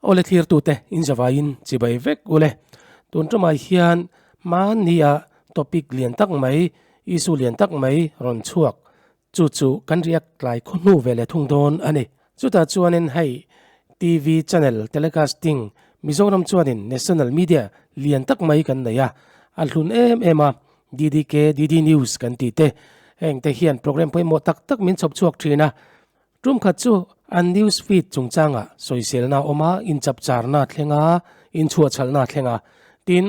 Awle thlirtute in zavaiin chibai vek ule. Tun tumah hian mahnia topic lian tak mai, issue lian tak mai rawn chhuak chu chu kan riak tlai khaw hnu ve leh thung dawn a ni. Chutah chuanin hei TV channel telecasting Mizoram chuanin national media lian tak mai kan nei a, a hlun em em a, DDK, DD News kan tih te heng te hian program pawimawh tak tak min chhawp chhuak thin a. Tum khat chu an news feed chungchangah sawiselna a awm a, inchapcharna a thleng a, inchhuahchhalhna a thleng a. Tin,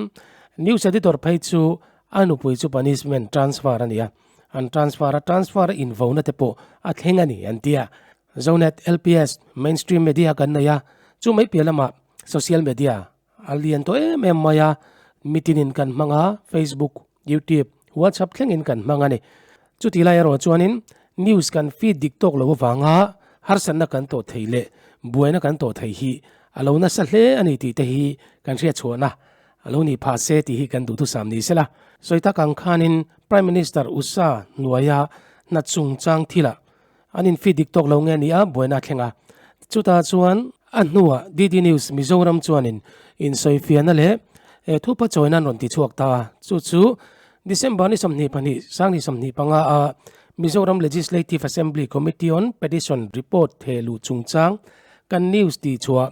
news editor phei chu a nupui chu punishment transfer a ni a, an transfer a, transfer a invona te pawh a thleng a ni an ti a. Zonet, LPS, mainstream media kan nei a, chu mai piah lamah social media a lian tawh em em mai a, mitinin kan hmang a, Facebook, YouTube, WhatsApp thlengin kan hmang a ni. Chuti lai erawh chuanin news kan feed dik tawk lo avanga harsatna kan tawh thei leh buaina kan tawh thei hi a lo nasa hle a ni tih te hi kan hriatchhuahna a lo nih phah se tih hi kan duhthusam ni sela. Sawi tak ang khanin Prime Minister usa hnuaia hna chungchang thilah an in feed dik tawk lo nge ni a buaina a thleng a. Chutah chuan a hnuah DD News Mizoram chuanin insawifiahna leh thupa chawina an rawn ti chhuak ta a, chu chu December ni 22, 2025 a Mizoram Legislative Assembly Committee on Petition report theh luh chungchang kan news tih chhuah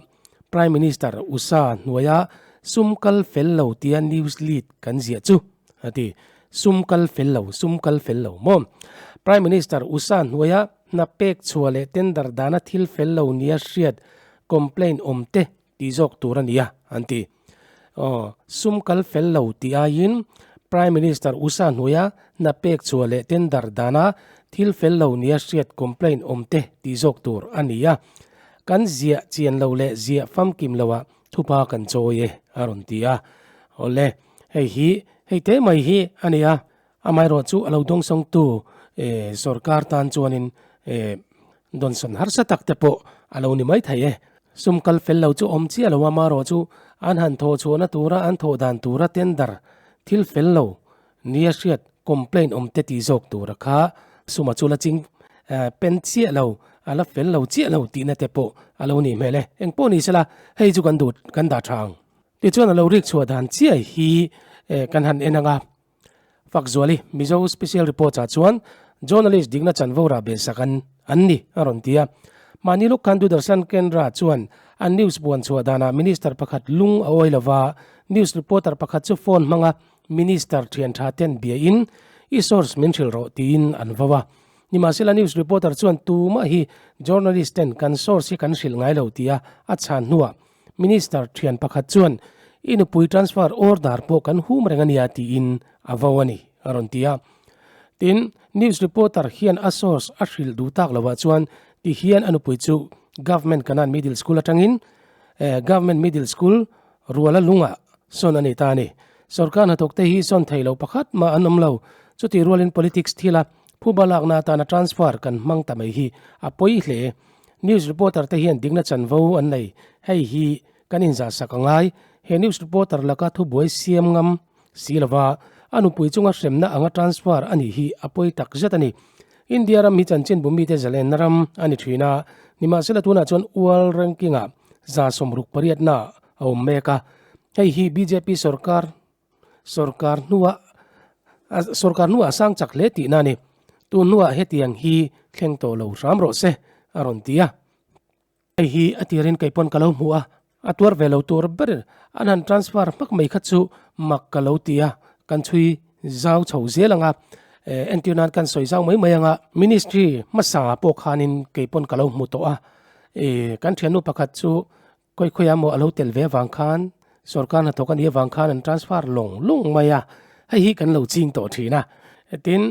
Prime Minister usa hnuaia sum kal fel lo tia news lead kan ziah chu a ti. Sum kal fel lo, sum kal fel lo maw? Prime Minister usa hnuaia hna pek chhuah leh tender dana thil fel lo nia hriat complaint awm te tih zawk tur a nia an ti. Aw, sum kal fel lo tih aiin Prime Minister usa hnuaia hna pek chhuah leh tender dana thil fel lo nia hriat complaint awm te tih zawk tur a ni a. Kan ziah chian lo leh ziah famkim loah thupa kan chawi e a rawn ti a. Awle, hei hi hei te mai hi a ni a, amaherawh chu a lo dawngsawngtu sorkar tan chuanin dawnsawn harsa tak te pawh a lo ni mai thei e. Sum kal fel lo chu awm chiah lo a, amaherawh chu an han thawh chhuahna tura an thawh dan tura tender thil fel lo nia hriat complaint awm te tih zawk tura kha suma chu la ching pen chiah lo, a la fel lo chiah lo tihna te pawh a lo nih hmel e. Engpawh ni sela hei chu kan duh kan dah tha ang. Tichuan a lo rik chhuah dan chiah hi kan han en ang a. Fakzuali, Mizo Special Reports ah chuan journalist dikna chanvo rah belhsak an an ni a rawn ti a. Mahni lawk khan Doordarshan Kendra chuan an news buan chhuah danah minister pakhat lung a awi lova, news reporter pakhat chu phone hmanga minister thian tha ten bia in i source min hrilh rawh tiin an vo a. Nimahsela news reporter chuan tumah hi journalist ten kan source hi kan hrilh ngai lo tia a chhan hnuah Minister thian pakhat chuan, I nupui transfer order pawh kan hum reng a nia tiin a vo a ni, a rawn ti a. Tin, news reporter hian a source a hrilh duh tak lovah chuan ti hian a nupui chu Government Kanan Middle School atangin Government Middle School Ruala lungah sawn a ni ta a ni. Sorkar hnathawkte hi sawn thei lo pakhat mah an awm lo. Chutih rualin politics thila phuba lakna atana transfer kan hmang ta mai hi a pawi hle. News reporter te hian dikna chanvo an nei, hei hi kan inzahsak a ngai. He news reporter laka thubuai siam ngam si lova a nupui chunga hremna anga transfer a nih hi a pawi tak zet a ni. India ram hi chanchinbu mite zalenna ram a ni thin a, nimahsela tunah chuan world ranking ah 68% a awm mek a, hei hi bjp sorkar Sorkar hnuah sorkar hnuah a sang chak hle tihna a ni. Tun hnuah hetiang hi thleng tawh lo hram rawh se, a rawn ti a. Hei hi a tirin kei pawn ka lo hmu a, a tuar ve lo tur ber an han transfer hmak mai kha chu mak ka lo ti a, kan chhui zau chho zel ang a, entir nan kan sawi zau mai mai ang a. Ministry hmasa pawh khanin kei pawn ka lo hmu tawh a, kan thiannu pakhat chu Khawi khawi ah maw a lo tel ve avang khan sorkar hnathawk a nih avang khan an transfer lawng lawng mai a, hei hi kan lo ching tawh thin a. Tin,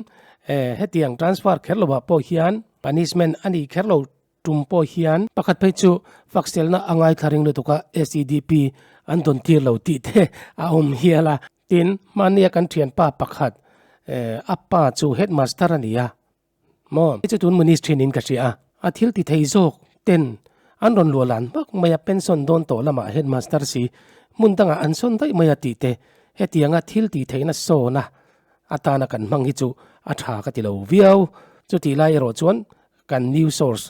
hetiang transfer kher lovah pawh hian punishment a nih kher lo tum pawh hian pakhat phei chu fakselna a ngaithla ring lutuk a SEDP an dawn tir lo tih te a awm hial a. Tin, hmania kan thianpa pakhat a pa chu headmaster a ni a, Maw? Chu tun ministry niin ka hria a, a thil ti thei zawk ten an rawn luah lan hmak mai a, pension dawn tawh lamah headmaster si hmun dangah an sawn daih mai a tih te, hetianga thil tih theihna sawna atana kan hmang hi chu a tha ka ti lo viau. Chutih lai erawh chuan kan new source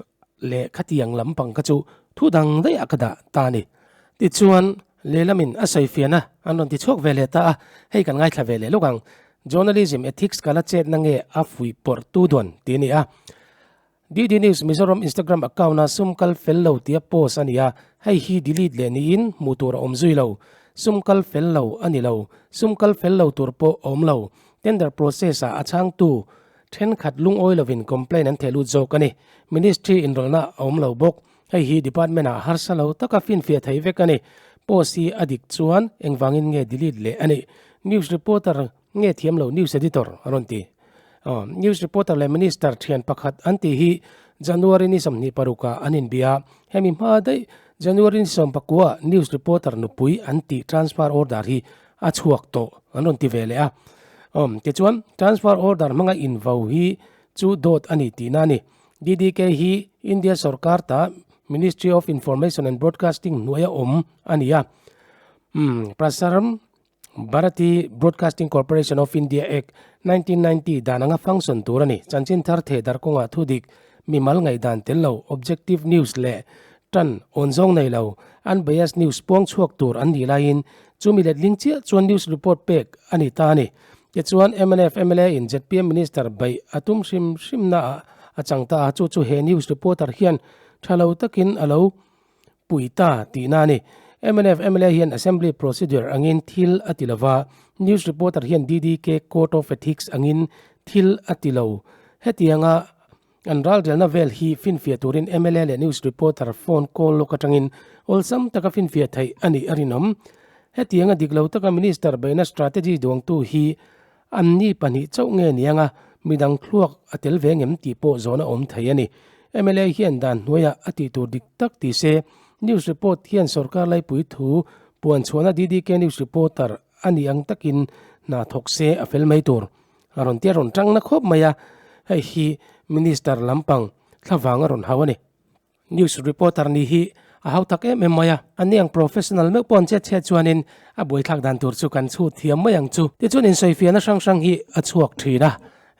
leh khatiang lampang kha chu thu dang daih ah ka dah ta a ni. Tichuan, Lelamin a sawi fiahna an rawn ti chhuak ve leh ta a, hei kan ngaithla ve leh lawk ang. Journalism ethics kala chetna nge a fuih pawrh tu dawn tih a ni a. DD News Mizoram Instagram account-a sum kal fel lo tia post a ni a, hei hi delete leh niin hmuh tur a awm zui lo. Sum kal fel lo a ni lo, sum kal fel lo tur pawh a awm lo. Tender process-ah a chhangtu thenkhat lungawi lovin complaint an theh lut zawk a ni. Ministry inrawlhna a awm lo bawk. Hei hi department-ah harsa lo taka finfiah thei vek a ni. Post hi a dik chuan engvangin nge delete leh a nih? News reporter Nge thiam lo news editor a rawn ti. Aw, news reporter leh minister thian pakhat an tih hi January ni 26 ah an inbia. Hemi hma daih January ni 19 ah news reporter nupui an tih transfer order hi a chhuak tawh an rawn ti ve leh a. Aw, tichuan transfer order hmanga invo hi chu dawt a ni tihna a ni. DDK hi India sorkar ta Ministry of Information and Broadcasting hnuaia awm a ni a. Umm, Prasar Bharati Broadcasting Corporation of India Act, 1990 dan anga function tur a ni. Chanchin thar theh dar kawngah thudik, mimal ngaihdan tel lo, objective news leh tan awn zawng nei lo, unbiased news puang chhuak tur an nih laiin chumi letling chiah chuan news report pek a ni ta a ni. Tichuan, mnf mla in zpm Minister beih a tum hrim hrimna ah a chang ta a, chu chu he news reporter hian tha lo takin a lo pui ta tihna a ni. Mnf mla hian Assembly procedure angin thil a ti lova, news reporter hian DDK Court of Ethics angin thil a ti lo. Hetianga an ralrelna vel hi finfiah turin mla leh news reporter phone call lawk atangin awlsam taka finfiah theih a nih a rinawm. Hetianga dik lo taka Minister beihna strategy duangtu hi Anni pahnih chauh nge nianga midang thluak a tel ve ngem tih pawh zawn a awm thei a ni. Mla hian dan hnuaiah a tih tur dik tak ti se, news report hian sorkar laipui thu puan chhuahna DDK news reporter a nih ang takin hna thawk se a fel mai tur. A rawn tia rawn tangna khawp mai a, hei hi minister lampang thlavang a rawn hau a ni. News reporter nih hi a hau tak em em mai a, a ni ang professional meuh pawh an chet chhiat chuanin a buaithlak dan tur chu kan chhut thiam mai ang chu. Tichuan insawifiahna hrang hrang hi a chhuak thin a,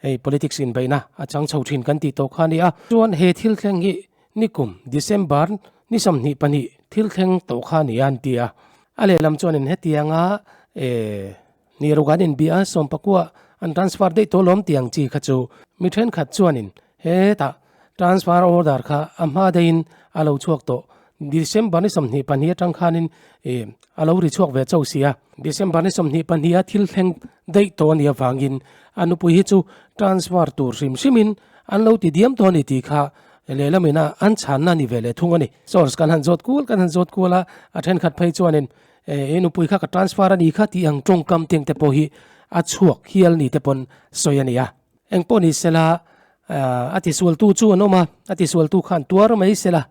hei politics inbeihna a chang chho thin kan tih tawh kha a ni a. Chuan he thil thleng hi nikum December ni 22 thil thleng tawh kha a ni a an ti a. A lehlam chuanin hetianga eh Ni ruk an inbia a, sawmpakua an transfer daih tawh lawm tih ang chi kha chu mi thenkhat chuanin hetah transfer order kha a hma daihin a lo chhuak tawh. December ni 22 atang khanin ih a lo ri chhuak ve chauh si a. December ni 22 a thil thleng daih tawh a nih avangin a nupui hi chu transfer tur hrim hrimin an lo ti diam tawh a ni tih kha lehlamina an chhanna a ni ve leh thung a ni. Source kan han zawt kual kan han zawt kual a, a thenkhat phei chuanin E, nupui kha ka transfer a ni kha tih ang tawngkam teng te pawh hi a chhuak hial ni te pawn sawi a ni a. Eng pawh ni sela, a tisualtu chu an awm a, a tisualtu khan tuar mai sela,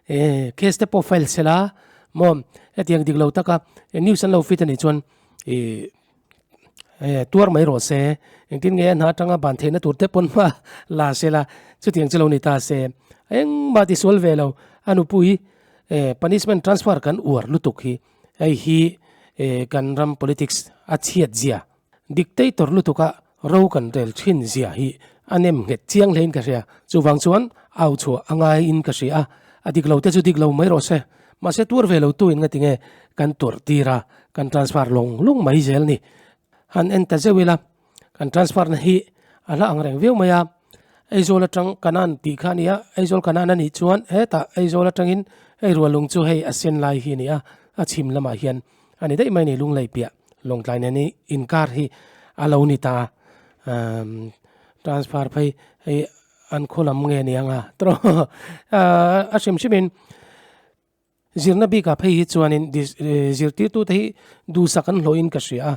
e, case te pawh file sela, maw, hetiang dik lo taka news an lo fit a nih chuan, e, e, tuar mai rawh se, engtin nge a hna atanga ban theihna tur te pawn hma la sela, chutiang chu lo ni ta se, engmah tisual ve lo, a nupui E punishment transfer kan uar lutuk hi hei hi e kan ram politics a chhiat zia, dictator lutuka ro kan rel thin zia hi a nem nghet chiang hlein ka hria. Chuvang chuan au chhuah a ngaiin ka hria a, a dik lo te chu dik lo mai rawh se. Mahse tuar ve lo tu in nga tinge kan tuarh tir a, kan transfer lawng lawng mai zel ni. Han en ta zeuh ila. Kan transfer na hi a hla ang reng viau mai a, Aizawl atang Kanan tih kha a ni a, Aizawl Kanan a nih chuan hetah Aizawl atangin hei Rualung chu hei a sen lai hi a ni a, a chhim lamah hian a ni daih mai a ni, Lunglei piah Lawngtlai nen hi inkar hi a lo ni ta a, umm transfer phei hei an khaw lam nge ni ang a a hrim hrimin. Zirna bikah phei hi chuanin zirtirtute hi duhsak an hlawhin ka hria a,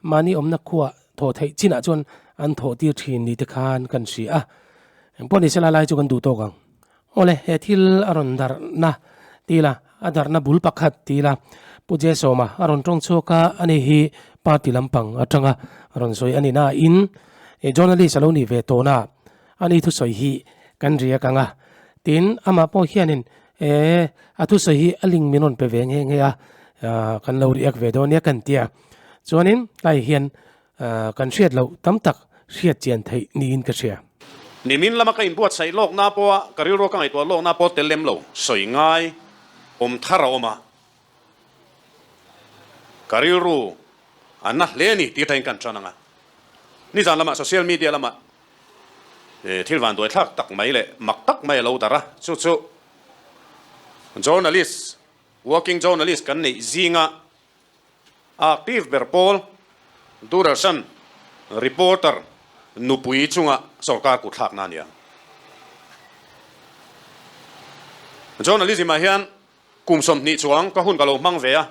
mahni awmna khuah thawh theih chinah chuan an thawh tir thin ni te khan kan hria a, engpawh ni sela lai chu kan duh tawk ang. Awle, he thil a rawn darhna ti ila, a darhna bul pakhat ti ila, Pu Jesawma a rawn tawng chhuak a, ani hi party lampang atanga rawn sawi a ni nain journalist a lo nih ve tawhna ani thusawi hi kan riak ang a, tin amah pawh hianin E, a thusawi hi a link min rawn pe ve nghe nghe a, kan lo react ve dawn nia kan tia. Chuanin tlai hian kan hriat loh tam tak hriat chian theih niin ka hria. Nimin lama ka inbuatsaih lawkna pawha ka rilru ka ngaihtuah lawkna pawh tel lem lo sawi ngai awm thar a awm a. Ka rilru a na hle a ni tih atangin kan tan ang a. Nizan lamah social media lamah thil vanduaithlak tak mai leh mak tak mai a lo darh a, chu chu journalist, working journalist kan neih zinga active ber pawl Doordarshan reporter nupui chunga sorkar kutthlakna a ni a. Journalism ah hian Kum 20 chuang ka hun ka lo hmang ve a,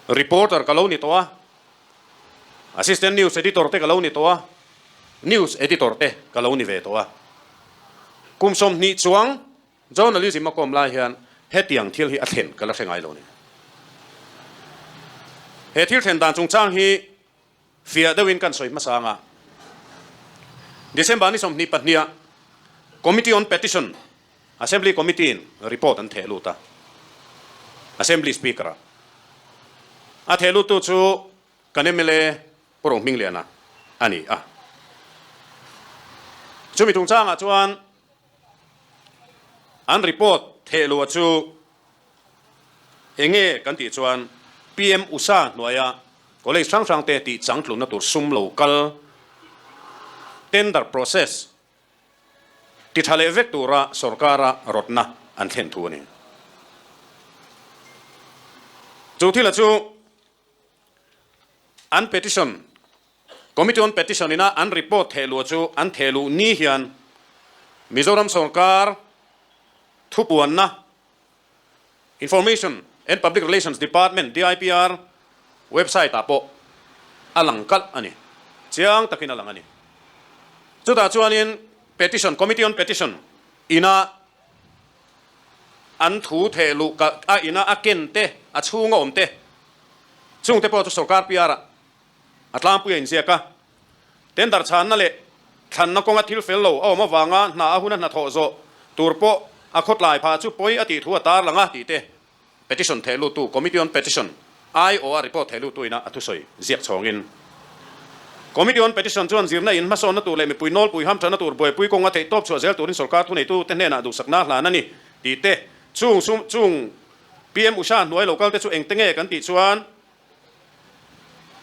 reporter ka lo ni tawh a, assistant news editor te ka lo ni tawh a, news editor te ka lo ni ve tawh a. Kum 20 chuang journalism a kawm lai hian hetiang thil hi a thlen ka la hre ngai lo ni. He thil thlen dan chungchang hi Fiah deuhin kan sawi hmasa anga December ni 22 ah Committee on Petition, Assembly Committee in report an theh lut a, Assembly Speaker ah a theh lut tu chu kan mla Pu Rohmingliana a ni a. Chumi chungchangah chuan an report theh luh chu Enge kan tih chuan PM usa hnuaia college hrang hrang te tih changtlunna tur sum lo kal tender process ti tha leh vek tura sorkara rawtna an thlen thu a ni. Chu thila chu an petition, Committee on Petition ina an report thehluah chu an thehluh ni hian Mizoram sorkar thupuanna Information and Public Relations Department, DIPR, website ah pawh a lang kalh a ni. Chiang takin a lang a ni. Chutah chuanin Petition, Committee on Petition ina an thu theh luh kalh a ina a ken te, a chhunga awm te, chungte pawh chu sorkar PR ah a tlangpui a inziak a. Tender chhanna leh thlanna kawnga thil fel lo a awm avanga hna a huna hnathawh zawh tur pawh a khawtlai phah chu pawi a tih thu a tarlang a tih te petition theh luttu Committee on Petition aiawha report theh luttu ina a thusawi ziak chhawngin Committee on Petition chuan zirna in hmasawnna tur leh mipui nawlpui hamthatna tur buaipui kawnga theih tawp chhuah zel turin sorkar thuneitu te hnenah duhsakna hlan a ni tih te chung sum chung PM Usha hnuai lo kal te chu engte nge kan tih chuan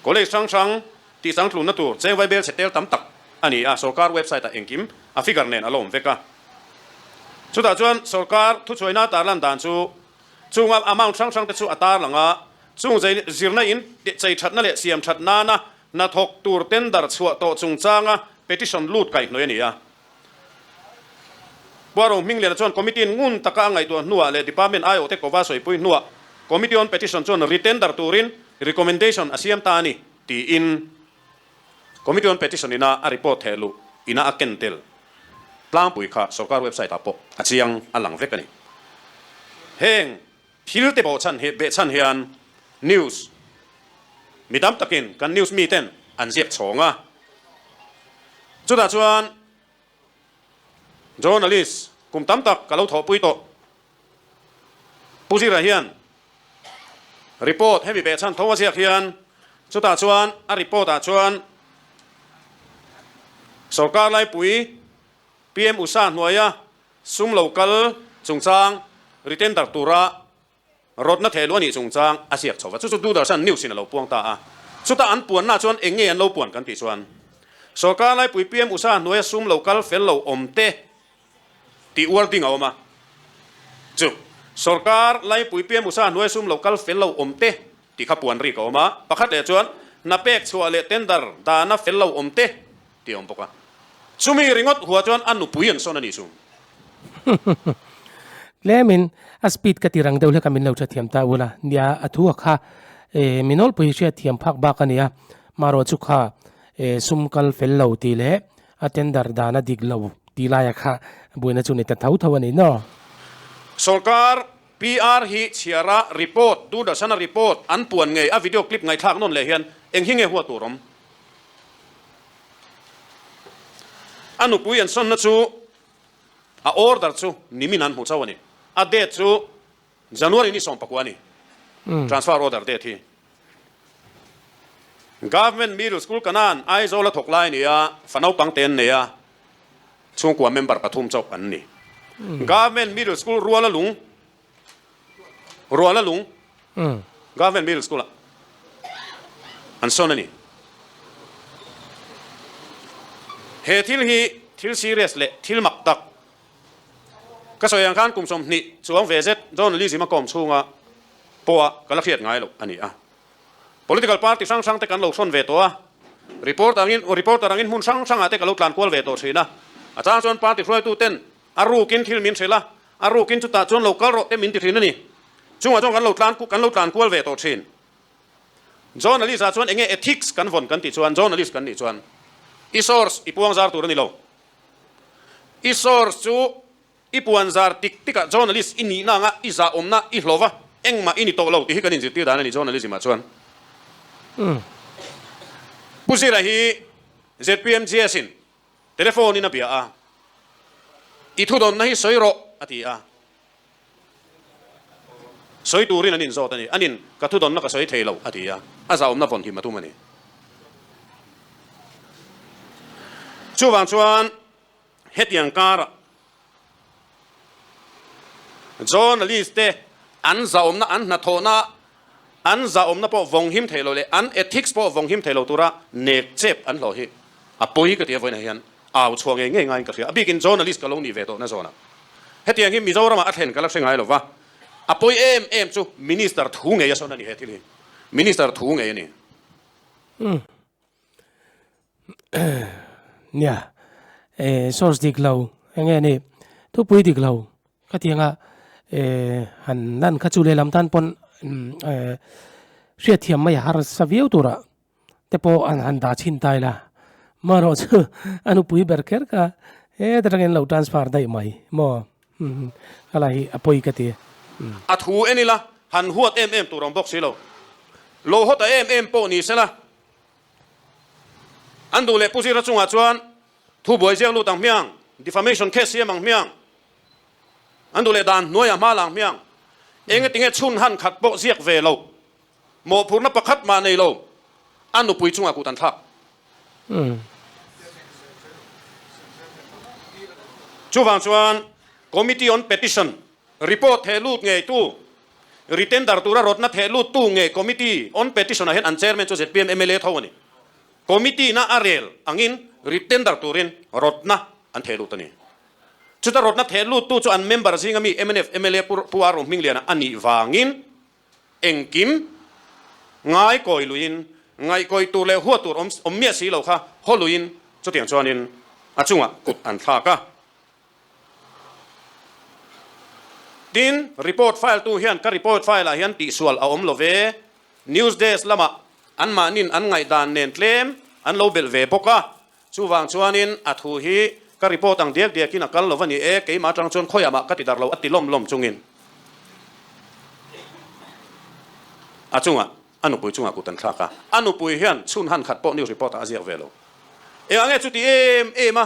College hrang hrang tih changtlunna tur cheng vaibel chhe tel tam tak a ni a, sorkar website ah engkim a figure nen a lo awm vek a. Chutah chuan sorkar thuchhuaina tarlan dan chu chunga amount hrang hrang te chu a tarlang a, chung zirna in chei thatna leh siam that nana hnathawk tur tender chhuah tawh chungchanga petition lut kaihhnawih a ni a. Buaro Hmingliana chuan Committee-in ngun taka a ngaihtuah hnuah leh Department aiawhte kova sawipui hnuah Committee on Petition chuan retender turin recommendation a siam ta a ni, tiin Committee on Petition ina a report theh luh ina a ken tel tlangpui kha sorkar website ah pawh a chiang a lang vek a ni. Heng thil te bawhchhan hi behchhan hian news mi tam takin kan news miten an ziak chhawng a, chutah chuan Journalist kum tam tak ka lo thawhpui tawh. Pu Zira hian report hemi behchhan tho a ziak hian chutah chuan a report ah chuan sorkar laipui PM Usha hnuaia sum lo kal chungchang retender tura Rawtna thehluh a nih chungchang a ziak chho va, chu chu Doordarshan News in a lo puang ta a. Chuta an puanna chuan eng nge an lo puan kan tih chuan, Sorkar laipui PM Usha hnuaia sum lo kal fel lo awm te tih wording a awm a. Chu Sorkar laipui PM Usha hnuaia sum lo kal fel lo awm te tih kha puan rik a awm a. Pakhat leh chuan hna pek chhuah leh tender dana fel lo awm te tih a awm bawk a. Chumi ringawt hua chuan a nupui an sawn a nih chu. Tlemin a speed ka ti rang deuh hlek a min lo hrethiam ta ula. Nia a thu a kha e mi nawlpui hi hriatthiam phak bak a nia. Marawh chu kha e sum kal fel lo tih leh a tender dan a dik lo tih laia kha buaina chu ni ta tho tho a ni naw. Sorkar PR hi chhiara report, Doordarshan-a report an puan ngei a video clip ngaihthlak nawn leh hian eng hi nge huat tur awm? A nupui an sawnna chu a order chu nimin an hmu chauh a ni. A date chu January ni 14 a ni. Transfer order date hi. Government Middle School Kanan Aizawl a thawk lai a ni a, fa naupang te an nei a, chhungkua member pathum chauh an ni. Government Middle School Ruala Lung Ruala Lung. Government Middle School ah an sawn a ni. He thil hi thil serious leh thil mak tak ka sawi ang khan kum 20 chuang ve zet journalism a kawm chhunga pawha ka la hriat ngai loh a ni a. Political party hrang hrang te kan lo hrawn ve tawh a, report angin reporter angin hmun hrang hrangah te ka lo tlan kual ve tawh thin a. A chang chuan party hruaitu ten a rukin thil min hrilh a, a rukin chutah chuan lo kal rawh te min ti thin a ni. Chungah chuan kan lo tlan kan lo tlan kual ve tawh thin. Journalist ah chuan enge ethics kan vawn kan tih chuan journalist kan nih chuan i source i puang zar tur a ni lo. I source chu I puan zar tik tikah journalist i nihna anga i zahawmna i hlawh va, engmah i ni tawh lo tih hi kan inzirtir dan a ni journalism ah chuan. Pu Zira hi ZPMGS in telephone in a bia a, I thudawnna hi sawi rawh a ti a, sawi turin an inzawt a ni, anin ka thudawnna ka sawi thei lo a ti a, a zahawmna vawn him a tum a ni. Chuvang chuan Hetiang karah journalist te an zahawmna, an hnathawhna, an zahawmna pawh vawng him thei lo leh an ethics pawh vawng him thei lo tura nek chep an hlawh hi a pawi ka ti a vawiinah hian au chhuah ngei ngei ngaiin ka hria. A bikin journalist ka lo nih ve tawhna zawnah hetiang hi Mizoramah a thlen ka la hre ngai lo va, a pawi em em chu minister thu ngei a sawn a ni he thil hi, minister thu ngei a ni. Nia, eh source dik lo eng nge ni thupui dik lo ka ti anga eh han lan kha chu lehlam tan pawn eh hriatthiam mai a harsa viau tura te pawh an han dah chhin ta ila marawh chu a nupui ber kher kha heta tangin lo transfer daih mai maw khalai hi a pawi ka ti. A thu en ila han huat em em tur awm bawk si lo, lo hawt a em em pawh ni sela. An duh leh Pu Zira chungah chuan thu buai ziak lut ang hmiang, defamation case siam ang hmiang, an duh leh dan hnuaiah hma la ang hmiang. Engatinge chhun han khat pawh ziak ve lo, mawhphurhna pakhat mah nei lo, a nupui chungah kut an thlak. Chuvang chuan Committee on Petition report theh lut ngeitu Retender tura rawtna theh lut tu nge Committee on Petition ah hian an Chairman chu zpm mla tho a ni. Committee na a rel angin retender turin rawtna an theh lut a ni. Chuta rawtna theh lut tu chu an member zinga mi mnf mla Pu Aro Hmingliana a nih vangin engkim ngai kawi luiin ngaihkawih tur leh huat tur awm miah si lo kha haw luiin chutiang chuanin a chungah kut an thlak a. Tin, report file tu hian ka report file ah hian tihsual a awm lo ve, news desk lamah anmahnin an ngaihdan nen tlem an lo belh ve bawk a, chuvang chuanin a thu hi ka report ang diak diakin a kal lo va ni e, keimah atang chuan khawiah mah ka ti dar lo a ti lawm lawm chungin a chungah a nupui chungah kut an thlak a, a nupui hian chhun han khat pawh news report ah a ziak ve lo. Engah nge chuti em em a?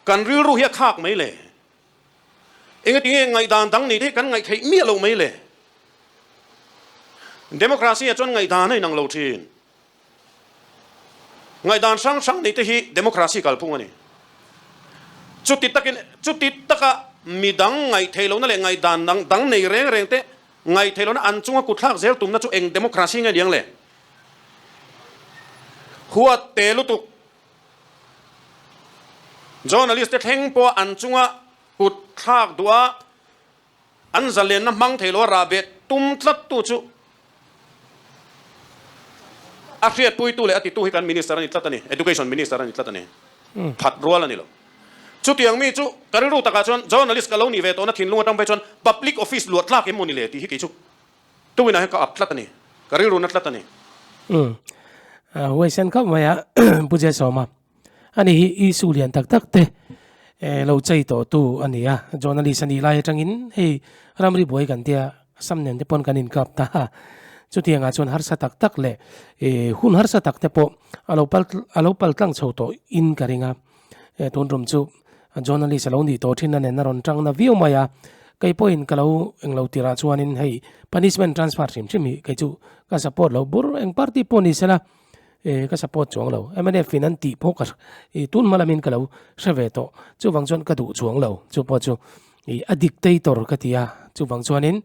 Kan rilru hi a khak mai le. Engati nge ngaihdan dang nei te hi kan ngaih theih miah lo mai le. Democracy ah chuan ngaihdan a inang lo thin. Ngaihdan hrang hrang nei te hi democracy kalphung a ni. Chuti takin chuti taka midang ngaih theih lohna leh ngaihdan dang dang nei reng reng te ngaih theih lohna an chunga kutthlak zel tumna chu eng democracy nge niang le? Huat te lutuk. Journalist te thleng pawh an chunga kut thlak duh a, an zalenna hmang thei lo a rah beh tum tlat tu chu a hriatpuitu leh a titu hi kan minister a ni tlat a ni, education minister a ni tlat a ni. Phat rual a ni lo. Chutiang mi chu ka rilru takah chuan journalist ka lo nih ve tawhna thinlung atang phei chuan public office luah tlak em maw ni le tih hi kei chu Tuinah hian ka up tlat a ni, ka rilru na tlat a ni. Umm huaisen khauh mai a Pu Jesawma ani hi issue lian tak tak te lo chei tawh tu a ni a, journalist a nih lai atangin hei ramri buai kan tia Assam nen te pawn kan inkap ta a, chutiangah chuan harsa tak tak leh hun harsa tak te pawh a lo pal a lo pal tlang chho tawh in ka ring a, tun tum chu Journalist a lo nih tawh thin a nen a rawn tang na viau mai a, kei pawhin ka lo englo tirah chuanin hei punishment transfer hrim hrim hi kei chu ka support lo bur eng party pawh ni sela eh ka support chuang lo mnf in an tih pawh ka ih tun hma lamin ka lo hre ve tawh chuvang chuan ka duh chuang lo chu pawh chu ih a dictator ka ti a chuvang chuanin.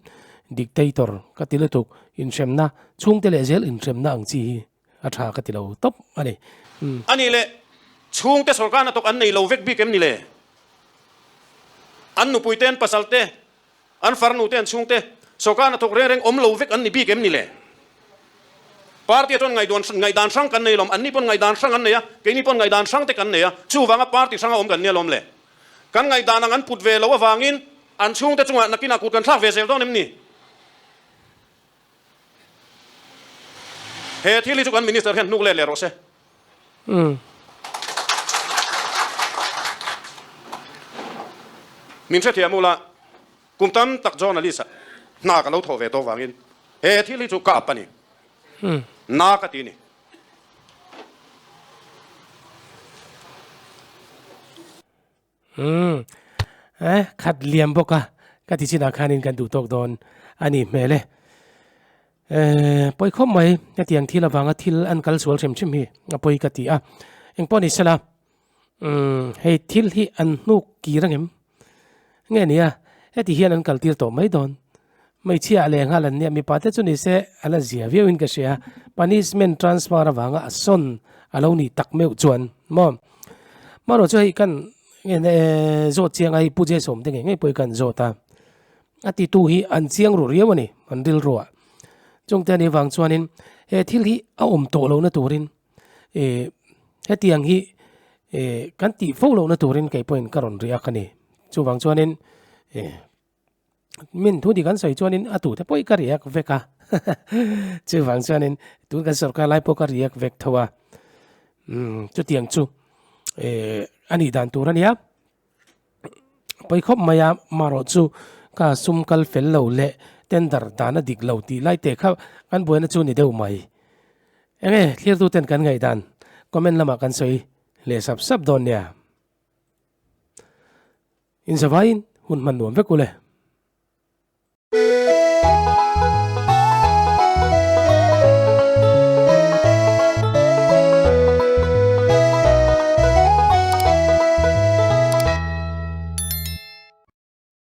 dictator ka ti lutuk, inhremna, chhungte leh zel inhremna ang chi hi a tha ka ti lo tawp a ni. Umm. A nih leh, chhungte sorkar hnathawk an nei lo vek bik em ni le? An nupuite, an pasalte, an farnute, an chhungte sorkar hnathawk reng reng awm lo vek an ni bik em ni le? Party chuan ngaihduan ngaihdan hrang kan nei lawm, anni pawn ngaihdan hrang an nei a, keini pawn ngaihdan hrang te kan nei a, chuvanga party hranga awm kan nia lawm le. Kan ngaihdan ang an put ve loh avangin an chhungte chungah nakinah kut kan thlak ve zel dawn em ni? He thil hi chu kan Minister hian hnuk let leh rawh se. Min hrethiam ula, kum tam tak journalist ah hna ka lo thawh ve tawh vangin he thil hi chu ka ap a ni. Na ka ti a ni. Umm eh khat liam bawk a ka ti chinah khanin kan duh tawk dawn a ni hmel e. Eh pawi khawp mai hetiang thil avanga thil an kal sual hrim hrim hi a pawi ka ti a. Engpawh ni sela umm hei thil hi an hnuk kir angem nge nia heti hian an kal tir tawh mai dawn. Hmeichhia a leh nghal an nia mipa te chu ni se a la zia viau in ka hria punishment transfer avanga a sawn a lo nih tak meuh chuan maw marawh chu hei kan zawt chiang a hei Pu Jesawm te ngei ngei pawh hi kan zawt a a ti tu hi an chiang ru riau a ni an rilru ah chungte anih vang chuanin he thil hi a awm tawh lohna turin eh hetiang hi eh kan tih fo lohna turin kei pawhin ka rawn riak a ni chuvang chuanin eh. Min thu dik an sawi chuanin a tute pawh hi ka riak vek a, chuvang chuanin tun kan sorkar lai pawh ka riak vek tho a, umm chutiang chu eh a nih dan tur a nia, pawi khawp mai a marawh chu ka sum kal fel lo leh tender dan a dik lo tih lai te kha kan buaina chu ni deuh mai. Enge thlirtuten kan ngaihdan comment lamah kan sawi leh sap sap dawn nia. Inzavaiin hun hman nuam vek u le.